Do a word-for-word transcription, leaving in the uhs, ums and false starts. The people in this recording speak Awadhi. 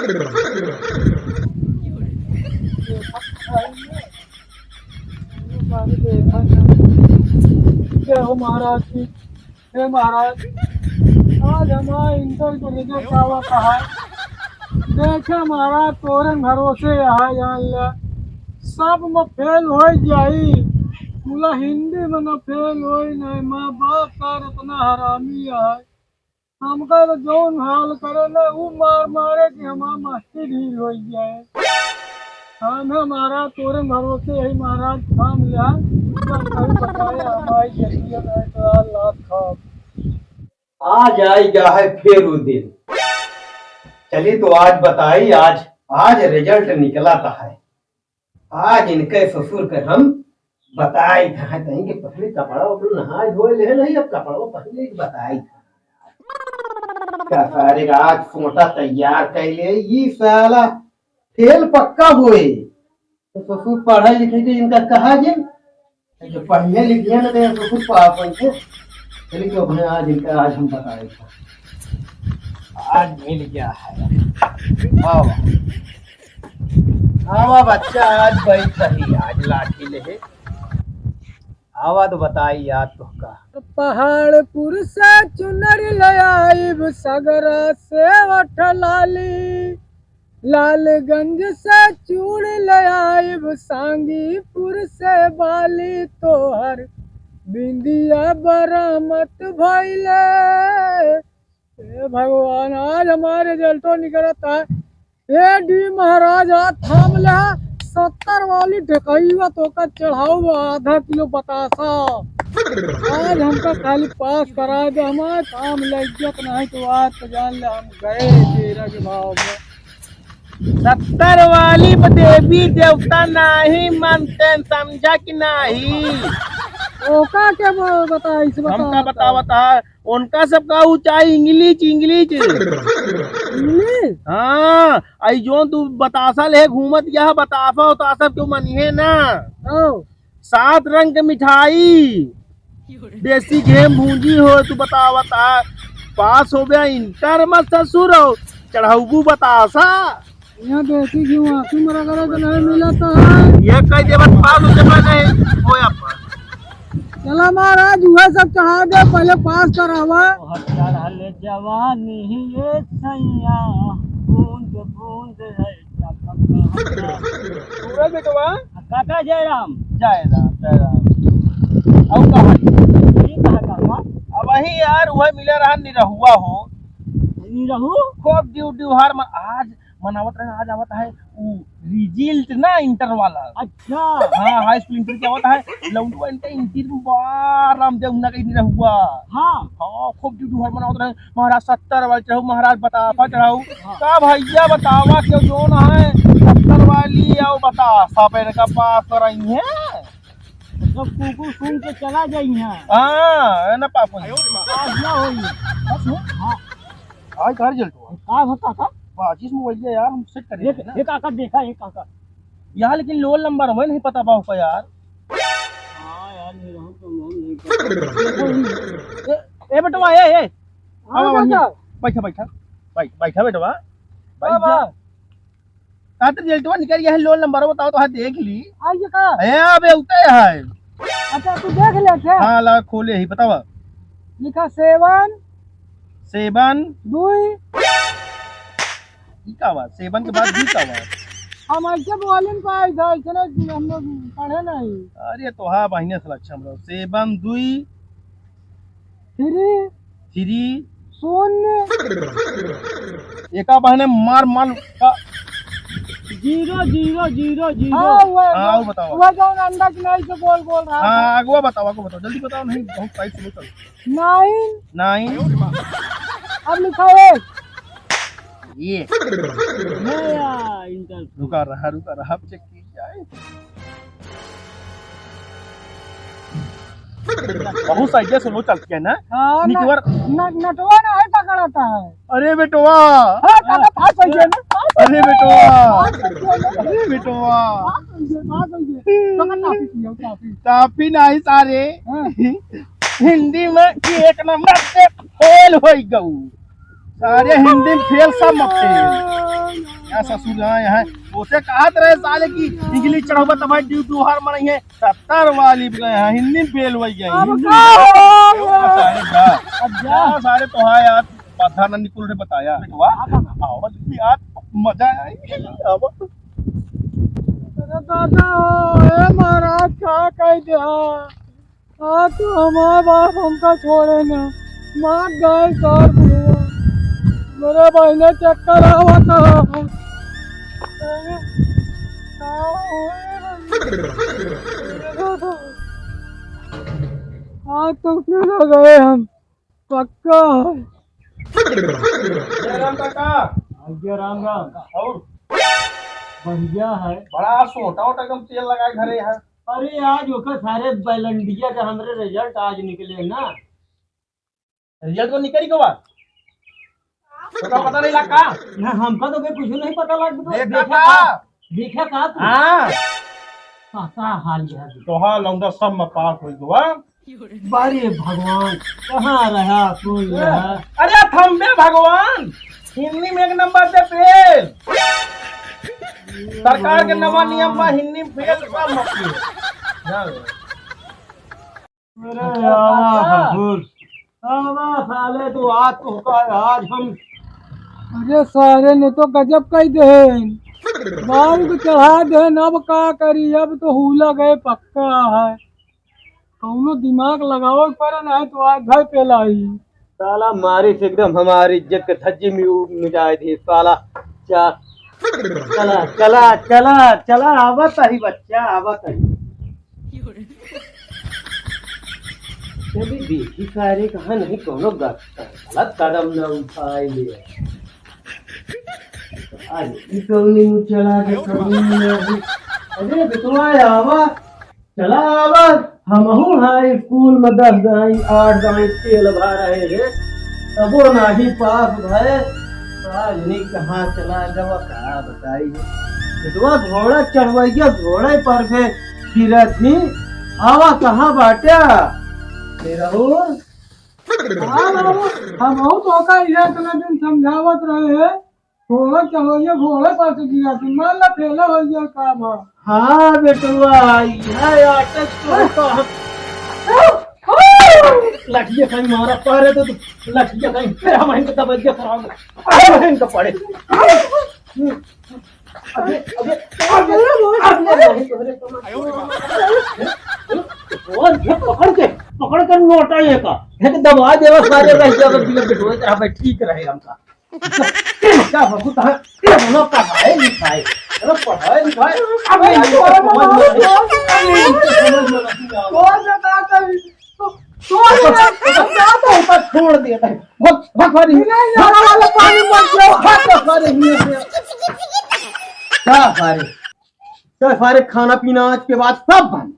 जय हो महाराज की। हे महाराज, आज हमार इंटर के रिजल्ट आवत है। देखे महाराज, तोरे भरोसे है, जान ले, सब में फेल हो जाई, मुला हिंदी में न फेल होई नहीं। माँ बाप सार इतना हरामी है, हमका तो जौन हाल करे ना, ऊ मार मारे कि हमार मस्ती ढील हो जाए। हम है महाराज, तोरे भरोसे यही महाराज थाम लिया। सब कहीं बताए, हमारी जल्दी है, नहीं तो यार लात खाब। आज आई गया है फिर वो दिन। चलिए तो आज बताई, आज, आज रिजल्ट निकला था है। आज इनके ससुर के हम बताई था है, तहीं के पहले कपड़ा उपड़ा नहाए धोए ले नहीं, अब कपड़ा पहले ही बताई था। का सारे का आज सोटा तैयार कर ले, ई साला फेल पक्का होए। तो ससुर पढ़ाई लिखे के इनका कहा जे, जो पढ़ने लिखिए ना तो ससुर पढ़ा पाएंगे। चलिए तो अपने आज इनका आज हम बताए था। आज मिल गया है। आवा। आवा बच्चा, आज बैठ रही, आज लाठी ले। आवा तो बताई यार तोहका। पहाड़पुर से चुनर ले आइब, सगरा से ओठ लाली, लालगंज से चूड़ ले आइब, सांगीपुर से बाली, तोहर बिंदिया बरामद भइले। हे भगवान, आज हमार रिजल्टो निकलत है। ए डी महाराज, आज थाम ले, सत्तर वाली ढकैया तोका चढ़ाऊ आधा किलो बतासा। आज हमका खाली पास करा दे, हमार काम ले इज्जत नहीं तो आज तो जान ले हम गए तेरा के भाव में। सत्तर वाली में देवी देवता नहीं मानते हैं, समझा कि नहीं? ओका के ब-, बताई से हमका बतावत बतावत है। उनका सबका ऊ चाहे इंग्लिश, इंग्लिश। इंग्लिश? हाँ, आई जोन तू बतासा ले घूमत यह बतासा उतासा क्यों मनिहे ना। ओ। सात रंग के मिठाई, देसी घेम भूंजी हो, तू बतावत है। पास हो गया इंटर में ससुर हो, चढ़ाऊ बतासा। यहाँ देसी घी आंसू में रगड़े के नहीं मिलत है। ये कह देबत पास होते पर नहीं होया पर। चला महाराज, उहे सब चढ़ा दे, पहले पास करावा। तोहर चढ़ल जवानी ये सैया, बूंद बूंद है टपक। पूरा बेटवा। काका जयराम। जय राम, जय राम। और कहाँ? ये कहाँ काका? अब वही यार, वह मिले रहा निरहुआ हो। निरहू? खूब ड्यू ड्यू हर म-, आज मनावत रहे, आज आवत है उ रिजल्ट ना इंटर वाला। अच्छा। हाँ, हाई स्कूल इंटर के आवत है, लौंडवा इंटर, इंटर में बा रामदेव ना कहीं रहुआ। हाँ। हाँ, खूब जुटू हर मनावत रहे, महाराज सत्तर वाली चढ़ाऊ, महाराज बतासा चढ़ाऊ। हाँ। का भैया बतावा क्यों जोन है सत्तर वाली आओ बतासा पे इनका पास कराई है। सब कुकुर सुन के चला जाई है। हाँ, है ना पापा जी। आज ना होई। बस हो। हाँ। आज का रिजल्ट हुआ? का होता का? बाजीस मोबाइल है यार, हम सेट कर एक, लेते हैं ना। एक आकर देखा, एक आकर। यार, लेकिन लोल नंबर हमें नहीं पता बा का यार। हाँ यार, ये रहूं तो मोहन नहीं पता। ए, ए बेटवा, ए, ए। हाँ, आवा, आवा, चाचा। बैठा, बैठा। बैठ, बैठा बेटवा। बैठ हाँ, जा। बा। का तो रिजल्टवा निकल गया है, लोल नंबर बताओ तो, हाँ, देख ली। आ, ये का? ए, अबे उतरे है। अच्छा, तू देख ले, अच्छा। हाँ, ला खोले ही, बतावा। लिखा सेवन। सेवन। दुई। ई का बा? सेवन के बाद दुई का बा? हम ऐसे बोलिन पाए था, इतने हम लोग पढ़े नहीं। अरे, तो हाँ, बहिने से लक्षण रहो। सेवन दुई। थ्री। थ्री। शून्य। एका बहने मार मार का। जीरो, जीरो, जीरो, जीरो। हाँ, वो, हाँ, वो बताओ। वो जौन अंडा की नाई से गोल गोल रहा। हाँ, अगवा बताओ, अगवा बताओ, जल्दी बताओ, नहीं, बहुत टाइट से बताओ। नाइन। नाइन। अब लिखा एक। ये। नया इंटर। रुका रहा, रुका रहा, अब चेक की जाए। बहुत सही से स्लो चलती है ना? हाँ, निकवर। न-, न-, नटवा ना है पकड़ाता है। अरे बेटवा। हाँ, काका, पास हो गया ना, पास हो अरे गया। बेटवा। पास हो गया ना। अरे बेटवा। पास हो गया, पास हो गया। तो मैं काफी पिया हूँ, काफी। काफी नहीं सारे। हाँ। हिंदी में एक नंबर से फेल हो गऊ। सारे हिंदी में फेल, सब में फेल। ससुर यहाँ, यहाँ। ओसे कहत रहे साले की इंग्लिश चढ़ावा तब ड्यू दू हार मनई है। सत्तर वाली भी गए हैं, हिंदी फेल वही गए। अब हिंदी का हो? फेल वही गए। अब सारे जा। अब जा। जा सारे तो हाँ यार, पता ना निकुल रे बताया। वाह, आवाज भी आज मजा आई। आवाज। अरे दादा, ए महाराज, का कह दिया? आज तो हमार बाप हमका छोड़े ना, मार डाल सार बुढ़वा। मेरे बहिने चक्कर आवत है। आज तो फिर हो गए हम, पक्का है। जय राम काका। जय राम राम। और? बढ़िया है। बड़ा सोटा वोटा कम तेल लगाए घरे है। अरे, आज ओकर सारे बैलंडिया के हमरे रिजल्ट आज निकले ना। रिजल्ट तो निकल गवा। तो का पता नहीं लगा? ना, हमका तो के कुछ नहीं पता लग तो देखा देखा का? का? देखा का तू? हाँ। का, का हाल है अभी? तो हाँ, लौंडा सब में पास हो गवा। बारे भगवान, कहाँ रहा, कौन रहा? अरे थम्बे भगवान, हिंदी में एक नंबर से फेल। सरकार के नवा नियम बा, हिंदी में फेल सब मत करो। अरे आवा हजूर, आवा साले, तू आज तो का, आज हम। अरे सारे ने तो गजब कह दे, बाल को चढ़ा दे, अब का करी, अब तो हूला गए पक्का है। कौनो दिमाग लगावे के पड़े, नहीं तो आज घर पे लाई। साला मारे से एकदम हमारी इज्जत के धज्जी में उ-, मिटाए दी साला। चा-, चला, चला, चला, चला, आवत ही बच्चा, आवत ही। चली देखी सारे कहाँ नहीं कौनो ग-, गलत कदम न उठाए ले। आज ई कौनी मुँह चला के कौनी नहीं। अरे बिटुआ आवा, चला आवा, हमहू हाई स्कूल में दस दाई, आठ दाई फेल भा रहे हैं, तबो नाही पास भए। आज नहीं कहाँ चला गवा, का बताई। बेटवा घोड़ा चढ़वैया, घोड़े पर से गिरत ही। आवा, कहाँ बाट्या? ए रहू? हाँ बाबू, हमहू तो का इहे इतना दिन समझावत रहे हैं। घोड़ा चढ़वैया घोड़े पर से गिरा, तू मान ला फेला हो गया का बा? हाँ बेटवा, यह आटस तो होता है। लठिया कहीं मारा पड़े तो तू, लठिया कहीं फिर हम इनका दबैया खराब, हम इनका पड़े। अबे, अबे, अबे, अबे, अबे, और ये पकड़ के, पकड़ के नोटा ये का, एक दबा देवा सारे रह गया, अगर बिना बिठोए तो हमें ठीक रहे हमका। क्या बाबू, कहाँ, ये हम लोग पढ़ाए लिखाए, चलो पढ़ाए लिखाए, अब ये इनको समझ में नहीं, अब ये इनको समझ में नहीं आ रहा। कौन सा बात है? तो, तो, तो, तो, तो, तो ऊपर छोड़ दिया था। भाग, भाग, भाग, नहीं, नहीं, नहीं, वाला पानी मत लो। भाग, भाग, भाग, नहीं, नहीं। क्या सारे, क्या सारे, खाना पीना आज के बाद सब बंद।